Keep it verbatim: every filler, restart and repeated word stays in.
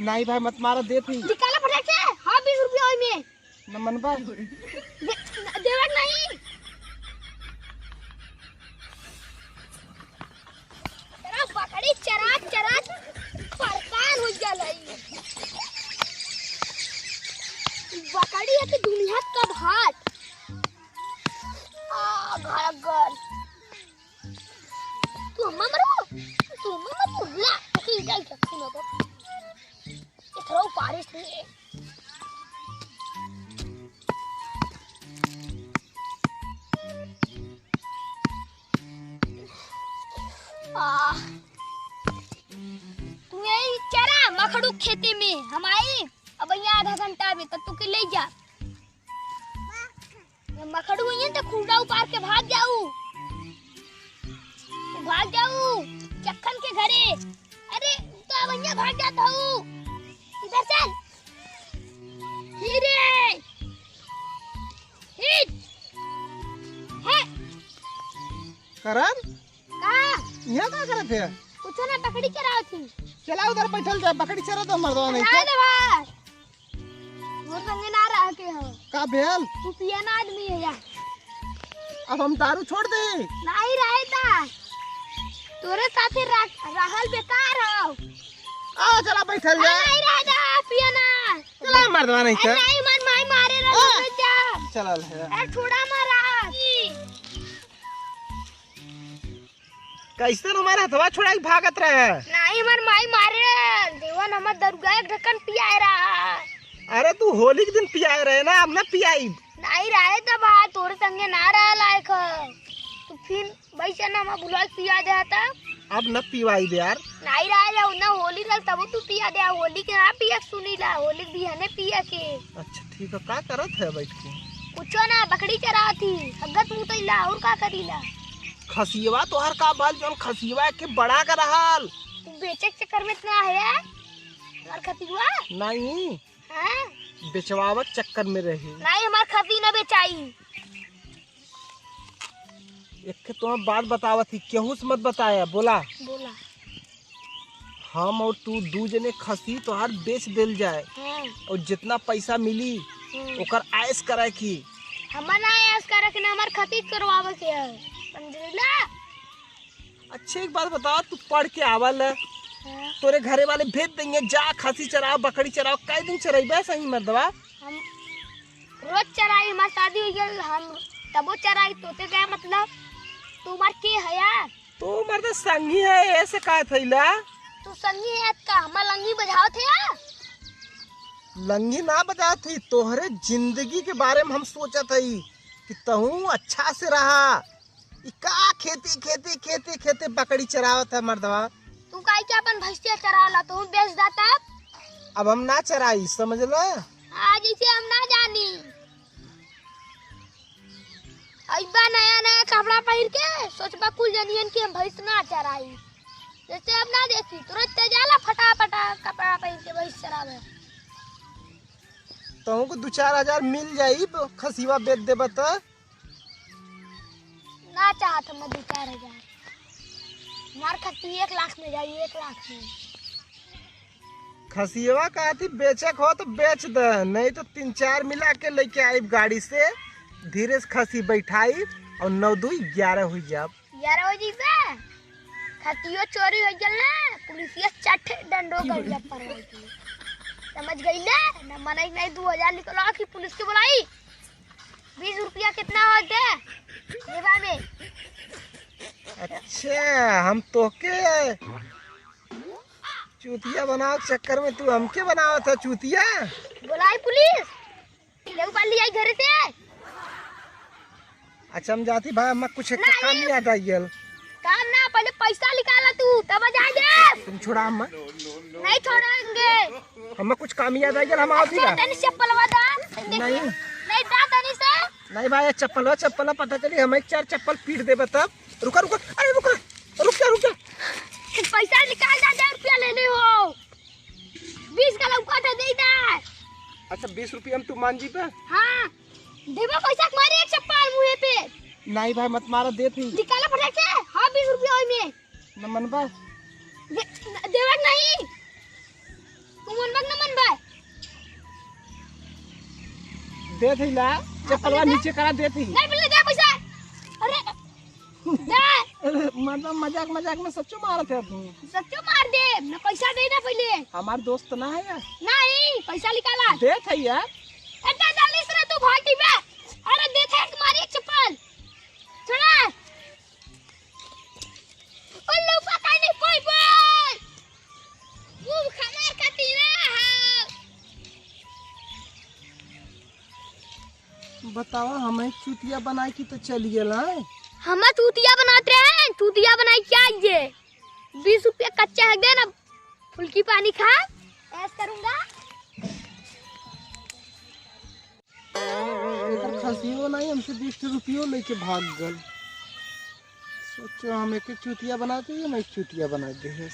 नहीं भाई, मत मारा, देत ही। निकाला फटाक से। हाँ, बीस रुपया ओई में। न मनबा? दे-, देवक नहीं। तेरा बकरी चरा, चरा परेशान हो गया है। बकरी है कि दुनिया का भात। आ, घर, घर। तू हम्मा मरबो? तू हम्मा मरबो? ला, तोके ईटा, ईटा, सुनो तो। इथरो पारिस नहीं है। आ, तू यही चरा मखड़ू खेती में, हम आई अब यहाँ आधा घंटा में, तब तू के ले जा। ये मखड़ू हुई है तो खूंटा उपार के भाग जाऊ। भाग जाऊ चक्कन के घरे। अरे, तो अब यहाँ भाग जाता हूँ। इधर चल। हीरे। हिट। है। करण? का? यहाँ का करत है? कुछ ना, बकरी चरावत ही। चला उधर बैठल जा, बकरी चरा तो मर्दवा नहीं रहे तो। दे भाई। वो संगे ना रह के हो। का भेल? तू पियना आदमी है यार। अब हम दारू छोड़ दे? नहीं रहे दा। तोरे साथे रह-, रहल बेकार हो। आ, चला बैठल जा। नहीं रहे दा, पियना। चला मर्दवा नहीं अरे तो। नहीं, मन माई मारे रह आ। जा। चला ले। अरे छोड़ा मारा। कैसे हमारे हथवा छोड़ाई भागत रहे? नहीं, हमार माई मारे, देवन हमार दरुआ एक ढक्कन पियाए रहा। अरे तू होली के दिन पियाए रहे ना, अब ना पियाई। नहीं रहे तब आ, तोरे संगे ना रहा लायक ह। तू फिर वैसे ना हमार बुला के पिया दे था। अब न पिवाई दे यार। नहीं रहा जाऊ ना, होली रहा तब तू पिया दे, होली के ना पिया के सुनी ला, होली के बिहाने पिया के। अच्छा ठीक है, का करत है बैठ के? कुछो ना, बकरी चरावत ही, हगत मुतैला और का करीला? खसियवा तोहर का बाल, जौन खसियवा के बड़ा का रहल? तू बेचे के चक्कर में इतना है यार? हमार खसियवा? नहीं। हाँ? बेचवावत चक्कर में रही। नहीं, हमार खसी ना बेचाई। एक तो हम बात बतावत ही, केहू से मत बताया, बोला। बोला। हम और तू दू जने खसी तोहार बेच देल जाए हाँ। और जितना पैसा मिली, हम्म। ओकर आयस कराए की। हमार ना आयस करे के ना, हमार खसी चरवावे के है। समझला? अच्छा, एक बात बताओ, तू पढ़ के आवल है, हाँ। तोरे घरे वाले भेज देंगे, "जा खसी चराओ, बकरी चराओ।" कै दिन चराइबे सही मर्दवा? हम रोज चराई, हमार शादी हो गल, हम तबो चराई, तोते क्या मतलब? तू हमार के है यार? तू मर्द संगी है, ऐसे का थैला? तू संगी है का? हमार लंगी बजावत है यार? लंगी ना बजावत ही, तोहरे जिंदगी के बारे में हम सोचत हई कि तहूँ अच्छा से रहा। ई का खेती, खेती, खेती, खेती बकरी चरावत है मर्दवा? तू काहे के अपन भैंसिया चरावला, तू बेच दा तब? अब हम ना चराई, समझ लो। आज इसे हम ना जानी। अइबा नया नया कपड़ा पहिर के, सोचबा कुल जनियन कि हम भैंस ना चराई। जैसे अब ना देखी, तुरंत ते जाला फटा फटा कपड़ा पहिर के भैंस चरावे। तहूँ को दू चार हजार मिल जाई, खसियवा बेच देबा त। ना चाहत हम दू चार हजार। हमार खसी एक लाख में जाई, एक लाख में। खसियवा कहती बेचे के हो तो बेच दे, नहीं तो तीन चार मिला के लेके आइब गाड़ी से, धीरे से खसी बैठाइब और नौ दुई ग्यारह हुई जाब। ग्यारह हो जइबे, खसियो चोरी हो गल ना, पुलिसिया चट डंडो कर दिया परवाई के। समझ गई ले, ना मनई नहीं दू हजार निकला कि पुलिस के बुलाई। बीस रुपया कितना हो दे, लेबा में। अच्छा, हम तोके चूतिया बनावे के चक्कर में तू हमके बनावत है चूतिया। बुलाई पुलिस, ले ऊपर ले आई घरे से। अच्छा, हम जाती भाई, हमें कुछ एक नहीं। काम याद आ गया। काम ना, पहले पैसा निकाला तू, तब आ जाएंगे। तुम छोड़ा हमें। नहीं छोड़ेंगे। हमें कुछ काम याद आ गया, हम आओ अच्छा, फिर। तनी चप्पलवा दा। नहीं। नहीं दा तनी से। नहीं भाई, चप्पलवा, चप्पलवा पता चली, हमें एक चार चप्पल पीट देबे तब। रुका, रुका, अरे रुका, रुक जा, रुक जा। पैसा निकाल दा, दस रुपया लेने हो। बीस का लौका था, दे दा। अच्छा, बीस रुपया में तू मान जीबे? हाँ, देबो पैसा के मारे एक चप्पल मुँहे पे। नहीं भाई, मत मारा, देत ही। निकाला फटाक से। हाँ, बीस रुपया ओई में। न मनबा? दे-, देवक नहीं। तू मन बा कि ना मन बा? देत ही ला, चप्पलवा अरे दे। नीचे करा देत ही। नहीं मिलने दे पैसा। अरे दे। अरे मतलब मजाक मजाक में सच्चो मारत है तू। सच्चो मार दे, ना पैसा दे ना पहले। हमार दोस्त ना है यार। नहीं, पैसा निकाला। देत ही यार। इतना जल्दी से ना तू भाग बे। अरे देत है तुम्हारी चप्पल। छोड़ा। उल्लू पकड़ नहीं पाइबे। मुंह खा मार का तीरा है। बतावा, हमें चूतिया बनाए की तो चलिए ला। हम चूतिया बनाते हैं, चूतिया बनाए क्या ये? बीस रुपया कच्चा है, दे ना फुल्की पानी खा। ऐस करूंगा। एकर खसियो नहीं, हमसे बीस रुपयो लेके भाग गल। सोचो हम एक चूतिया बनाते, ये नहीं चूतिया बना दे है।